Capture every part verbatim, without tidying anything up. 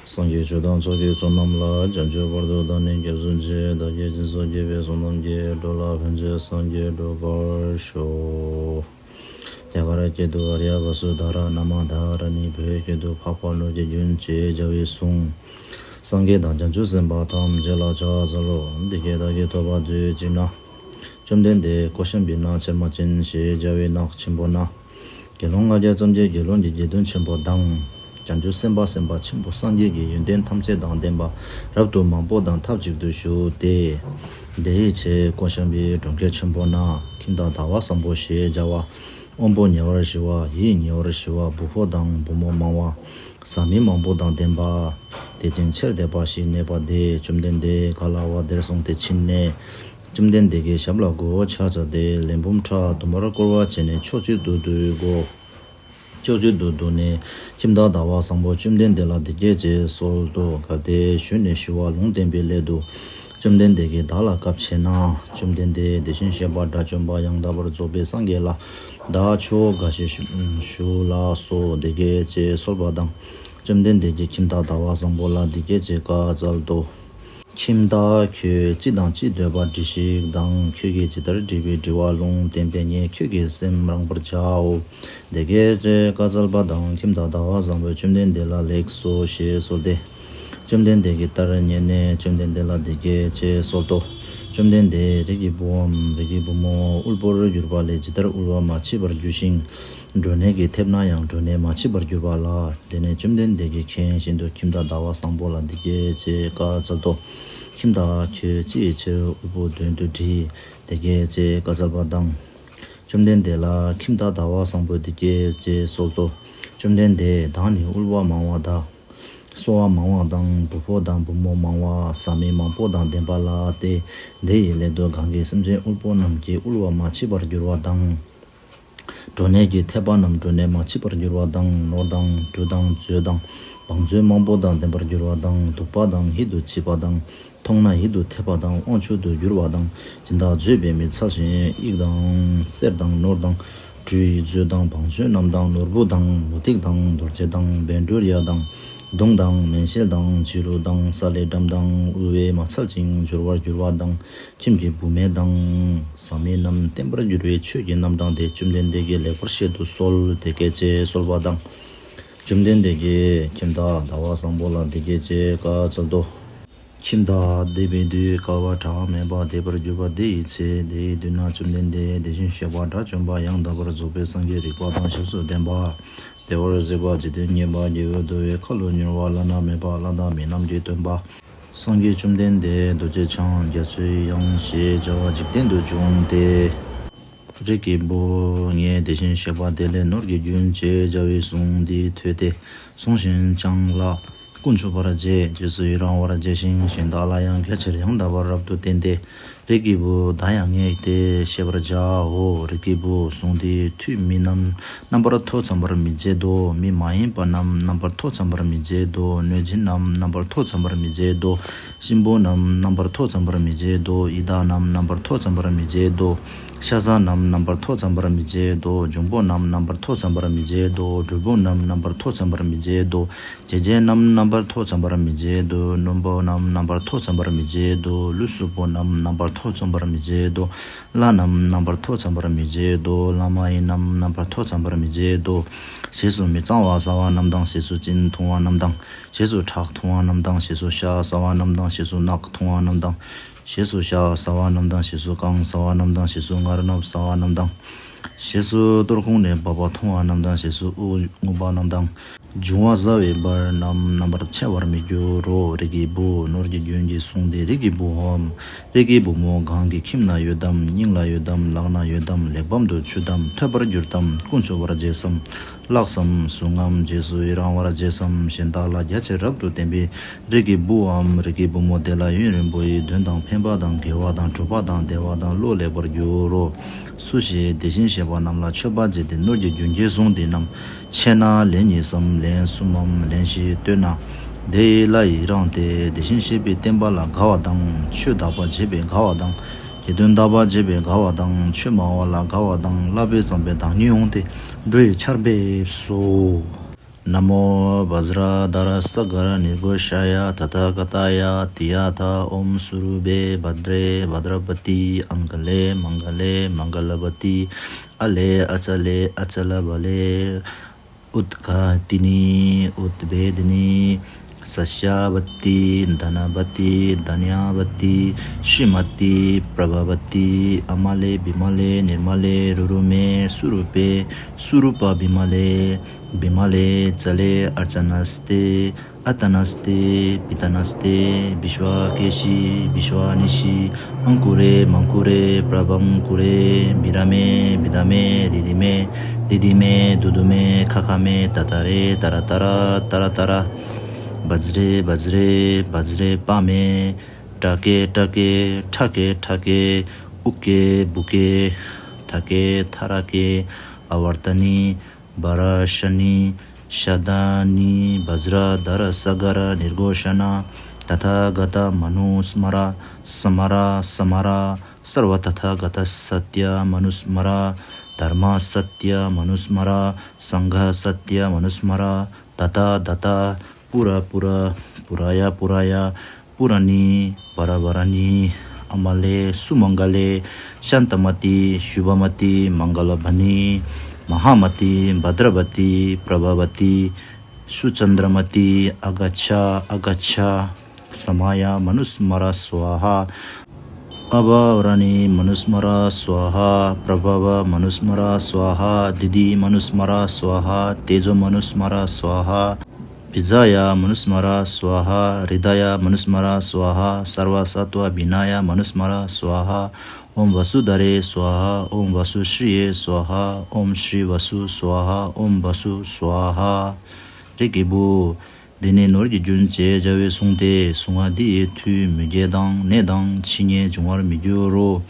སངས་རྒྱས་ཆོས་དང་ཕྱོགས་ཀྱི་མཆོག་རྣམས་ལ། བྱང་ཆུབ་བར་དུ་བདག་ནི་སྐྱབས་སུ་མཆི། བདག་གིས་སྦྱིན་སོགས་བགྱིས་པའི་བསོད་ནམས་ཀྱིས། འགྲོ་ལ་ཕན་ཕྱིར་སངས་རྒྱས་འགྲུབ་པར་ཤོག། རྒྱ་གར་སྐད་དུ། ཨཱརྱ་བ་སུ་དྷ་ར་ན་མ་དྷ་ར་ནི། བོད་སྐད་དུ། འཕགས་པ་ནོར་གྱི་རྒྱུན་ཅེས་བྱ་བའི་གཟུངས། སངས་རྒྱས་དང་བྱང་ཆུབ་སེམས་དཔའ་ཐམས་ཅད་ལ་ཕྱག་འཚལ་ལོ། འདི་སྐད་བདག་གིས་ཐོས་པ་དུས་གཅིག་ན། བཅོམ་ལྡན་འདས་ཀོ་ཤམ་བི་ནགས་ཕྱེ་མ་ཅན་ཞེས་བྱ་བའི་ནགས་ཆེན་པོ་ན། དགེ་སློང་ལྔ་བརྒྱ་ཙམ་གྱིས་དགེ་སློང་གི་དགེ་འདུན་ཆེན་པོ་དང་། བྱང་ཆུབ་སེམས་དཔའ་སེམས་དཔའ་ཆེན་པོ་སངས་རྒྱས་ཀྱི་ཡོན་ཏན་ཐམས་ཅད་དང་ལྡན་པ་རབ་ཏུ་མང་པོ་དང་ཐབས་ཅིག་ཏུ་བཞུགས་ཏེ། དེའི་ཚེ་ཀོ་ཤམ་བིའི་གྲོང་ཁྱེར་ཆེན་པོ་ན་ཁྱིམ་བདག་ཟླ་བ་བཟང་པོ་ཞེས་བྱ་བ། དབང་པོ་ཉེ་བར་ཞི་བ། ཡིད་ཉེ་བར་ཞི་བ། བུ་ཕོ་དང་བུ་མོ་མང་བ། བཟའ་མི་མང་པོ་དང་ལྡན་པ། དད་ཅིང་ཆེར་དད་པ་ཞིག་གནས་པ་དེས་བཅོམ་ལྡན་འདས་ག་ལ་བ་དེར་སོང་སྟེ་ཕྱིན་ནས། བཅོམ་ལྡན་འདས་ཀྱི་ཞབས་ལ་མགོ་བོ་ཕྱག་བྱས་ཏེ་ལན་འབུམ་ཕྲག་དུ་མར་བསྐོར་བ་བྱས་ནས་ཕྱོགས་གཅིག་ཏུ་འདུག་གོ། ཕྱོགས་གཅིག་ཏུ་འདུག་ནས་ཁྱིམ་བདག་ཟླ་བ་བཟང་པོ་བཅོམ་ལྡན་འདས་ལ་འདི་སྐད་ཅེས་གསོལ་ཏོ། གལ་ཏེ་ཞུས་ནས་ཞུ་བ་ལུང་བསྟན་པའི་སླད་དུ། བཅོམ་ལྡན་འདས་ཀྱིས་བདག་ལ་བཀའ་ཕྱིན་ན། བཅོམ་ལྡན་འདས་དེ་བཞིན་གཤེགས་པ་དགྲ་བཅོམ་པ་ཡང་དག་པར་རྫོགས་པའི་སངས་རྒྱས་ལ། བདག་ཆོས་འགའ་ཞིག་ཞུ་ཞུ་ལགས་སོ། འདི་སྐད་ཅེས་གསོལ་པ་དང་། བཅོམ་ལྡན་འདས་ཀྱིས་ཁྱིམ་བདག་ཟླ་བ་བཟང་པོ་ལ་འདི་སྐད་ཅེས་བཀའ་སྩལ་ཏོ། ཁྱིམ་བདག་ཁྱོད་ཅི་དང་ཅི་འདོད་པ་དྲིས་ཤིག་དང་། ཁྱོད་ཀྱིས་ཇི་ལྟར་དྲིས་པའི་དྲི་བ་ལུང་བསྟན་པས་ངས་ཁྱོད་ཀྱི་སེམས་རངས་པར་བྱའོ། འདི་སྐད་ཅེས་བཀའ་སྩལ་པ་དང་། ཁྱིམ་བདག་ཟླ་བ་བཟང་པོས་བཅོམ་ལྡན་འདས་ལ་ལེགས་སོ་ཞེས་གསོལ་ཏེ། བཅོམ་ལྡན་འདས་ཀྱི་ལྟར་མཉན་ནས་བཅོམ་ལྡན་འདས་ལ་འདི་སྐད་ཅེས་གསོལ་ཏོ། བཅོམ་ལྡན་འདས། རིགས་ཀྱི་བུའམ་རིགས་ཀྱི་བུ་མོ་དབུལ་པོར་གྱུར་པ་ལས་ཇི་ལྟར་དབུལ་བ་མ་མཆིས་པར་འགྱུར་ཞིང་། འབྲུ་ནད་ཀྱིས་ཐེབས་ན་ཡང་འབྲུ་ནད་མ་མཆིས་པར་འགྱུར་བ་ལ། དེ་ནས་བཅོམ་ལྡན་འདས་ཀྱིས་མཁྱེན་བཞིན་དུ་ཁྱིམ་བདག་ཟླ་བ་བཟང་པོ་ལ་འདི་སྐད་ཅེས་བཀའ་སྩལ་ཏོ། ཁྱིམ་བདག་ཁྱོད་ཅི་ཡི་ཕྱིར་དབུལ་པོ་དོན་དུ་དྲིས། འདི་སྐད་ཅེས་བཀའ་སྩལ་པ་དང་། བཅོམ་ལྡན་འདས་ལ་ཁྱིམ་བདག་ཟླ་བ་བཟང་པོས་འདི་སྐད་ཅེས་གསོལ་ཏོ། བཅོམ་ལྡན་འདས། བདག་ནི་དབུལ་བ་མང་བ་དང་། གསོ་བ་མང་བ་དང་། བུ་ཕོ་དང་བུ་མོ་མང་བ། བཟའ་མི་མང་པོ་དང་ལྡན་པ་ལགས་ཏེ། འདི་ཡི་སླད་དུ་གང་གིས་སེམས་ཅན་དབུལ་པོ་རྣམས་ཀྱི་དབུལ་བ་མ་མཆིས་པར་འགྱུར་བ་དང་། འབྲུ་ནད་ཀྱིས་ཐེབས་པ་རྣམས་འབྲུ་ནད་མ་མཆིས་པར་འགྱུར་བ་དང་། ནོར་དང་འབྲུ་དང་མཛོད་དང་བང་མཛོད་མང་པོ་དང་ལྡན་པར་འགྱུར་བ་དང་། སྡུག་པ་དང་ཡིད་དུ་མཆིས་པ་དང་། མཐོང་ན་ཡིད་དུ་འཐད་པ་དང་། དབང་ཕྱུག་ཏུ་འགྱུར་བ་དང་། སྦྱིན་བདག་མཛོད་པའི་མི་འཚལ་ཞིང་། དབྱིག་དང་གསེར་དང་ནོར་དང་། འབྲུ་ཡི་མཛོད་དང་བང་མཛོད་རྣམས་དང་། ནོར་བུ་དང་མུ་ཏིག་དང་རྡོ་རྗེ་དང་བཻ་ཌཱུརྱ་དང་། མདུང་དང་མན་ཤེལ་དང་། བྱི་རུ་དང་། ས་ལེ་སྦྲམ་དང་། དབུལ་བས་མ་འཚལ་ཞིང་འབྱོར་བར་འགྱུར་བ་དང་། ཁྱིམ་གྱི་བུད་མེད་དང་། བཟའ་མི་རྣམས་བརྟན་པར་འགྱུར་བའི་ཆོས་ཀྱི་རྣམ་གྲངས་དེ་བཅོམ་ལྡན་འདས་ཀྱིས་ལེགས་པར་བཤད་དུ་གསོལ། དེ་སྐད་ཅེས་གསོལ་པ་དང་། བཅོམ་ལྡན་འདས་ཀྱིས་ཁྱིམ་བདག་ཟླ་བ་བཟང་པོ་ལ་འདི་སྐད་ཅེས་བཀའ་སྩལ་ཏོ། ཁྱིམ་བདག། འདས་པའི་དུས་བསྐལ་པ་གྲངས་མེད་པ་འདས་པར་གྱུར་པ་དེ་ཡི་ཚེ། དེའི་དུས་ན་བཅོམ་ལྡན་འདས་དེ་བཞིན་གཤེགས་པ་དགྲ་བཅོམ་པ་ཡང་དག་པར་རྫོགས་པའི་སངས་རྒྱས་རིག་པ་དང་ཞབས་སུ་ལྡན་པ། བདེ་བར་གཤེགས་པ་འཇིག་རྟེན་མཉེས་པ་རྒྱལ་པོའི་འདུལ་བའི་ཁ་ལོ་མྱུར་བ་བླ་ན་མེད་པ་ལྷ་དང་མི་རྣམས་ཀྱི་སྟོན་པ། སངས་རྒྱས་བཅོམ་ལྡན་འདས་རྡོ་རྗེ་འཆང་རྒྱ་མཚོའི་དབྱངས་ཞེས་བྱ་བ་འཇིག་རྟེན་དུ་བྱུང་སྟེ། རིགས་ཀྱི་བུ། ངས་དེ་བཞིན་གཤེགས་པ་དེ་ལས་ནོར་གྱི་རྒྱུན་ཅེས་བྱ་བའི་གཟུངས་འདི་ཐོས་ཏེ། བཟུང་ཞིང་བཅངས་ལ། ཀུན་ཆུབ་པར་བྱས། རྗེས་སུ་ཡི་རང་བར་བྱས་ཤིང་། གཞན་དག་ལ་ཡང་རྒྱ་ཆེར་ཡང་དག་པར་རབ་ཏུ་བསྟན་ཏེ། རིགས་ཀྱི་བུ། ད་ཡང་ངས་དེ་བཤད་པར་བྱའོ། རིགས་ཀྱི་བུ། གཟུངས་འདིས་མཐུ་མི་རྣམས་རྣམ་པར་ཐོ་འཚམ་པར་མི་བྱེད་དོ། མི་མ་ཡིན་པ་རྣམས་རྣམ་པར་ཐོ་འཚམ་པར་མི་བྱེད་དོ། གནོད་སྦྱིན་རྣམས་རྣམ་པར་ཐོ་འཚམ་པར་མི་བྱེད་དོ། གཤིན་པོ་རྣམས་རྣམ་པར་ཐོ་འཚམ་པར་མི་བྱེད་དོ། ཡི་དྭགས་རྣམས་རྣམ་པར་ཐོ་འཚམ་པར་མི་བྱེད་དོ། ཤ་ཟ་རྣམས་རྣམ་པར་ཐོ་འཚམ་པར་མི་བྱེད་དོ། འབྱུང་པོ་རྣམས་རྣམ་པར་ཐོ་འཚམ་པར་མི་བྱེད་དོ། སྦྲུལ་པོ་རྣམས་རྣམ་པར་ཐོ་འཚམ་པར་མི་བྱེད་དོ། བྱད་བརྒྱད་རྣམས་རྣམ་པར་ཐོ་འཚམ་པར་མི་བྱེད་དོ། གནོན་པོ་རྣམས་རྣམ་པར་ཐོ་འཚམ་པར་མི་བྱེད་དོ། ལུས་སྲུལ་པོ་རྣམས་རྣམ་པར་ཐོ་འཚམ་པར་མི་བྱེད་དོ། ལྷ་རྣམས་རྣམ་པར་ཐོ་འཚམ་པར་མི་བྱེད་དོ། ལྷ་མ་ཡིན་རྣམས་རྣམ་པར་ཐོ་འཚམ་པར་མི་བྱེད་དོ། ཞེས་སུ་མི་གཙང་བ་ཟ་བ་རྣམས་དང་། ཞེས་སུ་གཅིན་འཐུང་བ་རྣམས་དང་། ཞེས་སུ་ཁྲག་འཐུང་བ་རྣམས་དང་། ཞེས་སུ་ཤ་ཟ་བ་རྣམས་དང་། ཞེས་སུ་རྣག་འཐུང་བ་རྣམས་དང་། ཞེས་སུ་ཤ་ཟ་བ་རྣམས་དང་། ཞེས་སུ་རྐང་ཟ་བ་རྣམས་དང་། ཞེས་སུ་ངར་སྣབས་ཟ་བ་རྣམས་དང་། ཞེས་སུ་གཏོར་ཁུང་ནས་འབབ་པ་འཐུང་བ་རྣམས་དང་། ཞེས་སུ་དབུགས་རྔུབ་པ་རྣམས་དང་། འབྱུང་བ་ཟ་བའི་བར་རྣམས་རྣམ་པར་འཚེ་བར་མི་འགྱུར་རོ། རིགས་ཀྱི་བུ། ནོར་གྱི་རྒྱུན་གྱི་གཟུངས་འདི་རིགས་ཀྱི་བུའམ་རིགས་ཀྱི་བུ་མོ་གང་གི་ཁྱིམ་ན་ཡོད་དམ། སྙིང་ལ་ཡོད་དམ། ལག་ན་ཡོད་དམ། གླེགས་བམ་དུ་ཆུད་དམ། ཐོས་པར་གྱུར་ཏམ། ཀུན་ཆུབ་པར་བྱས་སམ། ལགས་སམ། བཟུང་ངམ། རྗེས་སུ་ཡི་རང་བར་བྱས་སམ། གཞན་དག་ལ་རྒྱ་ཆེར་རབ་ཏུ་བསྟན་པའི་རིགས་ཀྱི་བུའམ་རིགས་ཀྱི་བུ་མོ་དེ་ལ་ཡུན་རིང་པོ་ཡི་དོན་དང་ཕན་པ་དང་དགེ་བ་དང་གྲུབ་པ་དང་བདེ་བ་དང་བློ་ལེགས་པར་འགྱུར་རོ། སུ་ཞིག་དེ་བཞིན་གཤེགས་པ་རྣམས་ལ་མཆོད་པ་བྱས་ཏེ་ནོར་གྱི་རྒྱུན་གྱི་གཟུངས་འདི་རྣམས་ཆད་ན་ལན་གཉིས་སམ་ལན་གསུམ་མམ་ལན་བཞི་བཏོན་ན། དེ་ཡི་བླ་ཡི་རངས་ཏེ་དེ་བཞིན་གཤེགས་པའི་བསྟན་པ་ལ་དགའ་བ་དང་། ཆོས་དག་པ་བྱེད་པའི་དགའ་བ་དང་། དགེ་འདུན་དག་པ་བྱེད་པའི་དགའ་བ་དང་། ཆོས་སྨྲ་བ་ལ་དགའ་བ་དང་། བསླབ་པའི་བསམ་པས་བདག་ཉིད་འོང་སྟེ་འགྲོ་བའི་ཆར་འབེབས་སོ། नमो वज्राधरसगरनिर्घोषाय तथागताय। तियाथा ॐ सुरभे भद्रे भद्रवती अङ्गले मङ्गले मङ्गलवती अले अचले अचलबले उत्घातिनी उद्भेदिनी सस्यावती धनवती धन्यावती श्रीमती प्रभवती अमले विमले निर्मले रुरुमे सुरूपे सुरूपविमले विमले जले अर्चनस्ते अतनस्ते पितनस्ते विश्वाकेशी विश्वानिशी अङ्कुरे मङ्कुरे प्रभङ्कुरे विरमे विदमे दिदिमे दिदिमे दुदुमे खखमे ततरे तरतर तरतर वज्रे वज्रे वज्रे पामे टके टके ठके ठके उके बुके थके थरके अवर्तनी वराशनी शदानी वज्राधर सगर निर्घोषणा तथागत मनुस्मरा स्मरा स्मरा सर्व तथागत सत्य मनुस्मरा धर्म सत्य मनुस्मरा संघ सत्य मनुस्मरा दता दता पुरा पुरा पुराया पुराया पुरानी वरा वरानी अमले सुमङ्गले शान्तमती शुभमती मङ्गलभनी महामती भद्रवती प्रभवती सुचन्द्रमती अगच्छ अगच्छ समाया मनुस्मरा स्वाहा अभवरानी मनुस्मरा स्वाहा प्रभव मनुस्मरा स्वाहा दिदि मनुस्मरा स्वाहा तेजो मनुस्मरा स्वाहा विजाया मनुस्मरा स्वाहा हृदया मनुस्मरा स्वाहा सर्वसत्त्वविनया मनुस्मरा स्वाहा ओम वसुधरे स्वाहा ओम वसुश्रिये स्वाहा ओम श्री वसु स्वाहा ओम वसु स्वाहा རིགས་ཀྱི་བུ། འདི་ནི་ནོར་གྱི་རྒྱུན་ཅེས་བྱ་བའི་གཟུངས་ཏེ་གཟུང་བ་འདི་ཡི་མཐུས་མུ་གེ་དང་ནད་དང་འཆི་ངེས་འབྱུང་བར་མི་འགྱུར་རོ།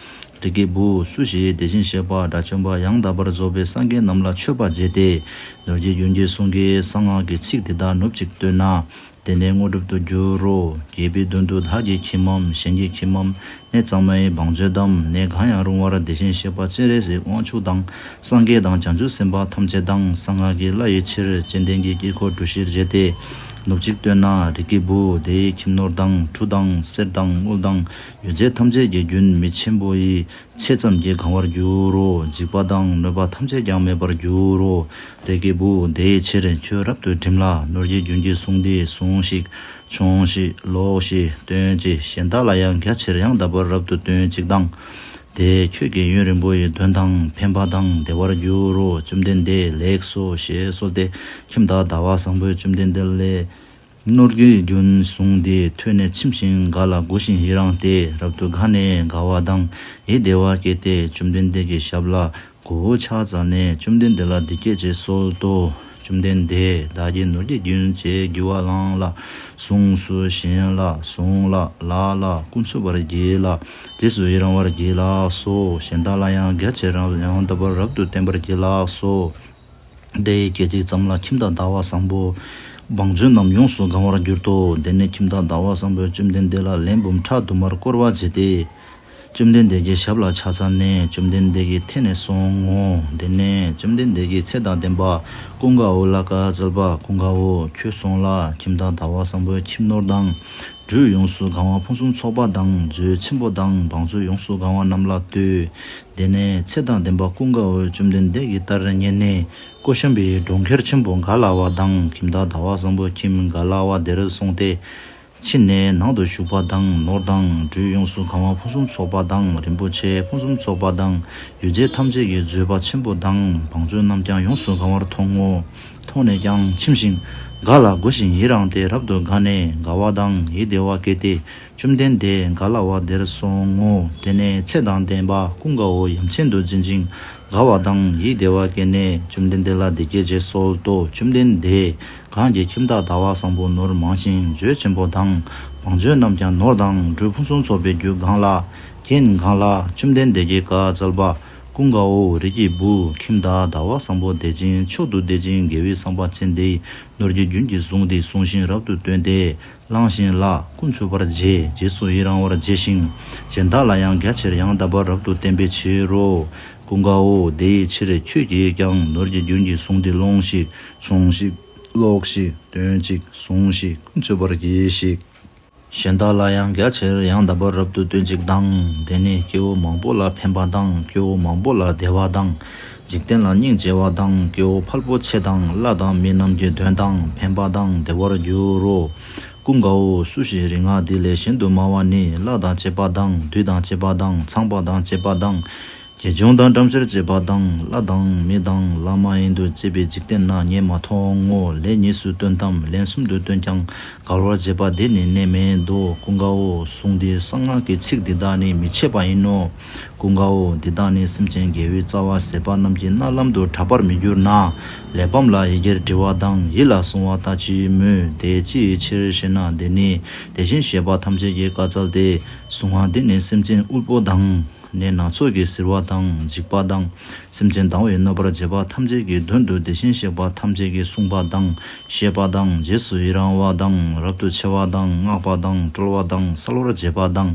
རིགས་ཀྱི་བུ་སུ་ཞིག་དེ་བཞིན་གཤེགས་པ་དགྲ་བཅོམ་པ་ཡང་དག་པར་རྫོགས་པའི་སངས་རྒྱས་རྣམས་ལ་མཆོད་པ་བྱས་ཏེ། ནོར་གྱི་རྒྱུན་གྱི་གཟུངས་ཀྱི་གསང་སྔགས་ཀྱི་ཚིག་འདི་དག་ནུབ་གཅིག་བཏོན་ན། དེ་ནས་དངོས་གྲུབ་ཏུ་འགྱུར་རོ། རྒྱལ་པོའི་མདུན་དུ་བདག་གི་ཁྱིམ་མམ་གཞན་གྱི་ཁྱིམ་མམ་གནས་གཙང་མའི་བང་མཛོད་དམ་གནས་གང་ཡང་རུང་བར་དེ་བཞིན་གཤེགས་པ་སྤྱན་རས་གཟིགས་དབང་ཕྱུག་དང་སངས་རྒྱས་དང་བྱང་ཆུབ་སེམས་དཔའ་ཐམས་ཅད་དང་གསང་སྔགས་ཀྱི་བླ་ཡི་ཕྱིར་ཙན་དན་གྱི་དཀྱིལ་འཁོར་གྲུ་བཞིར་བཞེས་ཏེ། ནུབ་གཅིག་བཏོན་ན་རིགས་ཀྱི་བུ་དེའི་ཁྱིམ་ནོར་དང་གྲུ་དང་གསེར་དང་དངུལ་དང་ཡོ་བྱད་ཐམས་ཅད་ཀྱི་རྒྱུན་མི་ཆེན་པོ་ཡི་ཚད་ཙམ་གྱིས་གང་བར་འགྱུར་རོ། འཇིགས་པ་དང་གནོད་པ་ཐམས་ཅད་ཀྱང་མེད་པར་འགྱུར་རོ། རིགས་ཀྱི་བུ་དེའི་ཕྱིར་ཁྱོད་རབ་ཏུ་བསྒྲིམས་ལ་ནོར་གྱི་རྒྱུན་གྱི་གཟུངས་འདི་ཟུངས་ཤིག་ཆོངས་ཤིག་ཀློགས་ཤིག་སྟོན་ཅིག་གཞན་དག་ལ་ཡང་རྒྱ་ཆེར་ཡང་དག་པར་རབ་ཏུ་སྟོན་ཅིག་དང་། དེས་ཁྱོད་ཀྱི་ཡུན་རིང་པོ་ཡི་དོན་དང་ཕན་པ་དང་བདེ་བར་འགྱུར་རོ། བཅོམ་ལྡན་འདས་ལེགས་སོ་ཞེས་གསོལ་ཏེ་ཁྱིམ་བདག་ཟླ་བ་བཟང་པོས་བཅོམ་ལྡན་འདས་ལས་ནོར་གྱི་རྒྱུན་གཟུངས་འདི་ཐོས་ནས་ཚིམ་ཞིང་དགའ་ལ་མགུ་ཞིང་ཡི་རངས་ཏེ་རབ་ཏུ་དགའ་ནས་དགའ་བ་དང་ཡིད་བདེ་བ་སྐྱེས་ཏེ་བཅོམ་ལྡན་འདས་ཀྱི་ཞབས་ལ་མགོ་བོ་ཕྱག་འཚལ་ནས་བཅོམ་ལྡན་འདས་ལ་འདི་སྐད་ཅེས་གསོལ་ཏོ། བཅོམ་ལྡན་འདས། བདག་གིས་ནོར་གྱི་རྒྱུན་ཅེས་བགྱི་བ་བླངས་ལ། ཟུངས་སུ་བཞིན་ལ་ཟུངས་ལ་ལ་ལ་ཀུན་མཆོད་པར་བགྱི་ལ། རྗེས་སུ་ཡི་རང་བར་བགྱི་ལགས་སོ། གཞན་དག་ལ་ཡང་རྒྱ་ཆེར་རང་ཡང་དག་པར་རབ་ཏུ་བསྟན་པར་བགྱི་ལགས་སོ། དེའི་སྐད་ཅིག་ཙམ་ལ་ཁྱིམ་བདག་ཟླ་བ་བཟང་པོ་བང་མཛོད་རྣམས་ཡོངས་སུ་གང་བར་གྱུར་ཏོ། དེ་ནས་ཁྱིམ་བདག་ཟླ་བ་བཟང་པོས་བཅོམ་ལྡན་འདས་ལ་ལན་འབུམ་ཕྲག་དུ་མར་བསྐོར་བ་བྱས་ཏེ། བཅོམ་ལྡན་འདས་ཀྱི་ཞབས་ལ་ཕྱག་འཚལ་ནས་བཅོམ་ལྡན་འདས་ཀྱི་ཐད་ནས་སོང་ངོ་། དེ་ནས་བཅོམ་ལྡན་འདས་ཀྱིས་ཚེ་དང་ལྡན་པ་ཀུན་དགའ་བོ་ལ་བཀའ་སྩལ་པ། ཀུན་དགའ་བོ་ཁྱོད་སོང་ལ་ཁྱིམ་བདག་ཟླ་བ་བཟང་པོའི་ཁྱིམ་ནོར་དང་། འབྲུ་ཡོངས་སུ་གང་བ་ཕུན་སུམ་ཚོགས་པ་དང་མཛོད་ཆེན་པོ་དང་བང་མཛོད་ཡོངས་སུ་གང་བ་རྣམས་ལ་ལྟོས། དེ་ནས་ཚེ་དང་ལྡན་པ་ཀུན་དགའ་བོས་བཅོམ་ལྡན་འདས་ཀྱི་ལྟར་མཉན་ནས་ཀོ་ཤམ་བིའི་གྲོང་ཁྱེར་ཆེན་པོ་ག་ལ་བ་དང་ཁྱིམ་བདག་ཟླ་བ་བཟང་པོའི་ཁྱིམ་ག་ལ་བ་དེར་སོང་སྟེ། ཕྱིན་ནས་ནང་དུ་ཞུགས་པ་དང་ནོར་དང་འབྲུ་ཡོངས་སུ་གང་བ་ཕུན་སུམ་ཚོགས་པ་དང་རིན་པོ་ཆེ་ཕུན་སུམ་ཚོགས་པ་དང་ཡོ་བྱད་ཐམས་ཅད་ཀྱི་མཛོད་པ་ཆེན་པོ་དང་བང་མཛོད་རྣམས་ཀྱང་ཡོངས་སུ་གང་བར་མཐོང་ངོ་། མཐོང་ནས་ཀྱང་ཚིམ་ཞིང་དགའ་ལ་མགུ་ཞིང་ཡི་རངས་ཏེ་རབ་ཏུ་དགའ་ནས་དགའ་བ་དང་ཡིད་བདེ་བ་སྐྱེས་ཏེ་བཅོམ་ལྡན་འདས་ག་ལ་བ་དེར་སོང་ངོ་། དེ་ནས་ཚེ་དང་ལྡན་པ་ཀུན་དགའ་བོ་ཡ་མཚན་དུ་འཛིན་ཅིང་དགའ་བ་དང་ཡིད་བདེ་བ་སྐྱེས་ནས་བཅོམ་ལྡན་འདས་ལ་འདི་སྐད་ཅེས་གསོལ་ཏོ། བཅོམ་ལྡན་འདས། གང་གི་ཁྱིམ་བདག་ཟླ་བ་བཟང་པོ་ནོར་མང་ཞིང་མཛོད་ཆེན་པོ་དང་བང་མཛོད་རྣམས་ཀྱང་ནོར་དང་འབྲུ་ཕུན་སུམ་ཚོགས་པའི་རྒྱུ་གང་ལ་རྐྱེན་གང་ལ་བཅོམ་ལྡན་འདས་ཀྱིས་བཀའ་སྩལ་པ། ཀུན་དགའ་བོ་རིགས་ཀྱི་བུ་ཁྱིམ་བདག་ཟླ་བ་བཟང་པོ་དད་ཅིང་མཆོག་ཏུ་དད་ཅིང་དགེ་བའི་བསམ་པ་ཅན་དེས་ནོར་གྱི་རྒྱུན་གྱི་གཟུངས་འདི་བཟུང་ཞིང་རབ་ཏུ་བཏོན་ཏེ། བླངས་ཤིང་ལ་ཀུན་མཆོད་པར་བྱེད། རྗེས་སུ་ཡི་རང་བར་བྱས་ཤིང་གཞན་དག་ལ་ཡང་རྒྱ་ཆེར་ཡང་དག་པར་རབ་ཏུ་བསྟན་པའི་ཕྱིར་རོ། ཀུན་དགའ་བོ་དེའི་ཕྱིར་ཁྱོད་ཀྱིས་ཀྱང་ནོར་གྱི་རྒྱུན་གྱི་གཟུངས་འདི་ལོངས་ཤིག་ཆོངས་ཤིག་ཀློགས་ཤིག་སྟོན་ཅིག་གཟུངས་ཤིག་ཀུན་སྤྱོད་པར་གྱིས་ཤིག་གཞན་དག་ལ་ཡང་རྒྱ་ཆེར་ཡང་དག་པར་རབ་ཏུ་སྟོན་ཅིག་དང་། དེ་ནས་སྐྱེ་བོ་མང་པོ་ལ་ཕན་པ་དང་། སྐྱེ་བོ་མང་པོ་ལ་བདེ་བ་དང་། འཇིག་རྟེན་ལ་སྙིང་རྗེ་བ་དང་། སྐྱེ་བོ་ཕལ་པོ་ཆེ་དང་ལྷ་དང་མི་རྣམས་ཀྱི་དོན་དང་ཕན་པ་དང་བདེ་བར་འགྱུར་རོ། ཀུན་དགའ་བོ། སུ་ཞིག་རིག་སྔགས་འདི་ལས་གཞན་དུ་སྨྲ་བ་ནི། ལྷ་དང་བཅས་པ་དང་། བདུད་དང་བཅས་པ་དང་། ཚངས་པ་དང་བཅས་པ་དང་། དགེ་སྦྱོང་དང་བྲམ་ཟེར་བཅས་པ་དང་། ལྷ་དང་མི་དང་ལྷ་མ་ཡིན་དུ་བཅས་པའི་འཇིག་རྟེན་ན་ངས་མ་མཐོང་ངོ་། ལན་གཉིས་སུ་སྟོན་ཏམ་ལན་གསུམ་དུ་སྟོན་ཀྱང་། འགལ་བར་བྱེད་པ་འདི་ནི་གནས་མེད་དོ། ཀུན་དགའ་བོ། གཟུངས་འདིའི་གསང་སྔགས་ཀྱི་ཚིག་འདི་དག་ནི་མི་ཕྱེད་པ་ཡིན་ནོ། ཀུན་དགའ་བོ། འདི་དག་ནི་སེམས་ཅན་དགེ་བའི་རྩ་བ་ཟད་པ་རྣམས་ཀྱི་རྣ་ལམ་དུ་གྲགས་པར་མི་འགྱུར་ན། གླེགས་བམ་ལ་ཡི་གེར་བྲི་བ་དང་ཡིད་ལ་གཟུང་བ་ལྟ་ཅི་སྨོས། དེ་ཅིའི་ཕྱིར་ཞེ་ན། འདི་ནི་དེ་བཞིན་གཤེགས་པ་ཐམས་ཅད་ཀྱིས་བཀའ་སྩལ་ཏེ། གཟུངས་སྔགས་འདི་ནི་སེམས་ཅན་དབུལ་པོ་དང་། ནད་སྣ་ཚོགས་ཀྱིས་གཟིར་བ་དང་འཇིགས་པ་དང་། སེམས་ཅན་སྡང་བའི་གནོད་པར་བྱེད་པ་ཐམས་ཅད་ཀྱི་དོན་དུ་དེ་བཞིན་གཤེགས་པ་ཐམས་ཅད་ཀྱིས་གསུངས་པ་དང་། བཤད་པ་དང་། རྗེས་སུ་ཡི་རང་བ་དང་། རབ་ཏུ་ཕྱེ་བ་དང་། བསྔགས་པ་དང་། བཀྲོལ་བ་དང་། གསལ་བར་བྱེད་པ་དང་།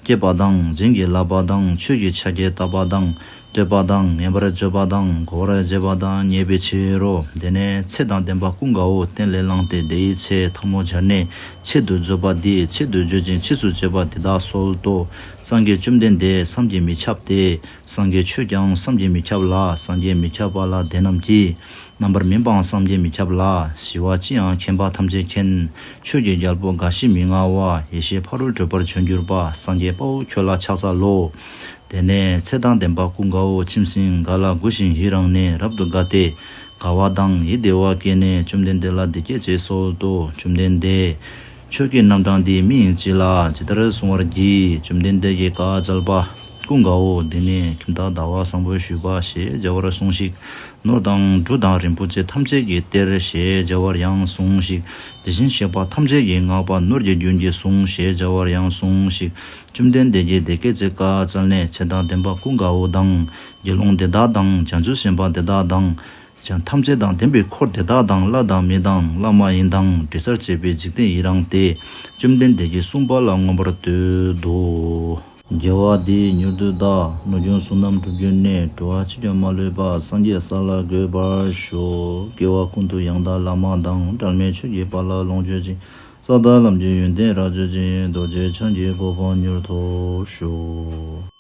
བསྐྱེད་པ་དང་། བྱིན་གྱིས་བརླབ་པ་དང་། ཆོས་ཀྱི་ཕྱག་རྒྱས་བཏབ་པ་དང་། བསྟོད་པ་དང་། ངེས་པར་བརྗོད་པ་དང་། གོ་བར་བྱེད་པ་དང་། མཉེས་པའི་ཕྱིར་རོ། དེ་ནས་ཚེ་དང་ལྡན་པ་ཀུན་དགའ་བོ། སྟན་ལས་ལངས་ཏེ་དེའི་ཚེ་ཐལ་མོ་སྦྱར་ནས་ཆེད་དུ་བརྗོད་པ་འདི། ཆེད་དུ་བརྗོད་ཅིང་ཆེད་དུ་བརྗོད་པ་འདི་དག་གསོལ་ཏོ། སངས་རྒྱས་བཅོམ་ལྡན་འདས་བསམ་གྱིས་མི་ཁྱབ་སྟེ། སངས་རྒྱས་ཆོས་ཀྱང་བསམ་གྱིས་མི་ཁྱབ་ལ། སངས་རྒྱས་མི་ཁྱབ་པ་ལ་དེ་རྣམས་ཀྱིས། རྣམ་པར་སྨིན་པའང་བསམ་གྱིས་མི་ཁྱབ་ལ། ཞི་བ་ཅི་ཡང་མཁྱེན་པ་ཐམས་ཅད་མཁྱེན། ཆོས་ཀྱི་རྒྱལ་པོ་རྒ་ཤི་མི་མངའ་བ། ཡེ་ཤེས་ཕ་རོལ་གྲོལ་བར་བྱོན་གྱུར་པ། སངས་རྒྱས་དཔའ་བོ་ཁྱོད་ལ་ཕྱག་འཚལ་ལོ། དེ་ནས་ཚེ་དང་ལྡན་པ་ཀུན་དགའ་བོ། ཁྱིམ་ཟིན་ག་ལ་གུས་ཤིང་ཡི་རངས་ནས་རབ་ཏུ་དགའ་སྟེ། དགའ་བ་དང་ཡིད་བདེ་བ་སྐྱེས་ནས་བཅོམ་ལྡན་འདས་ལ་འདི་སྐད་ཅེས་གསོལ་ཏོ། བཅོམ་ལྡན་འདས། ཆོས་ཀྱི་རྣམ་གྲངས་འདི་མི་ཡིན་གཅིག་ལ་ཇི་ལྟར་གསུང་བར་བགྱི། བཅོམ་ལྡན་འདས་ཀྱིས་བཀའ་སྩལ་པ། ཀུན་དགའ་བོ། འདི་ནི་ཁྱིམ་བདག་ཟླ་བ་བཟང་པོས་ཞུས་པ་ཞེས་བྱ་བར་གསུངས་ཤིག་ནོར་དང་འབྲུ་དང་རིན་པོ་ཆེ་ཐམས་ཅད་ཀྱི་གཏེར་ཞེས་བྱ་བར་ཡང་གསུངས་ཤིག་དེ་བཞིན་གཤེགས་པ་ཐམས་ཅད་ཀྱིས་བསྔགས་པ་ནོར་གྱི་རྒྱུན་གྱི་གཟུངས་ཞེས་བྱ་བར་ཡང་གསུངས་ཤིག་བཅོམ་ལྡན་འདས་ཀྱིས་དེ་སྐད་ཅེས་བཀའ་སྩལ་ནས། ཚེ་དང་ལྡན་པ་ཀུན་དགའ་བོ་དང་། དགེ་སློང་དེ་དག་དང་། བྱང་ཆུབ་སེམས་དཔའ་དེ་དག་དང་། ཅང་ཐམས་ཅད་དང་ལྡན་པའི་འཁོར་དེ་དག་དང་། ལྷ་དང་མི་དང་ལྷ་མ་ཡིན་དང་། དྲི་ཟར་བཅས་པའི་འཇིག་རྟེན་ཡི་རངས་ཏེ། བཅོམ་ལྡན་འདས་ཀྱིས་གསུངས་པ་ལ་མངོན་པར་བསྟོད་དོ། དགེ་བ་འདིས་མྱུར་དུ་བདག་ནོར་སྐྱོན་བསོད་ནམས་གྲུབ་གྱུར་ནས། འགྲོ་བ་ཕྱིར་ཡང་མ་ལུས་པ། སངས་རྒྱས་ས་ལ་འགོད་པར་ཤོག་སྐྱེ་བ་ཀུན་ཏུ་ཡང་དག་བླ་མ་དང་། འབྲལ་མེད་ཆོས་ཀྱི་དཔལ་ལ་ལོངས་སྤྱོད་ཅིང་། ས་དང་ལམ་གྱི་ཡོན་ཏན་རབ་སྤྱད་ཅིང་། རྡོ་རྗེ་འཆང་གི་གོ་འཕང་མྱུར་ཐོབ་ཤོག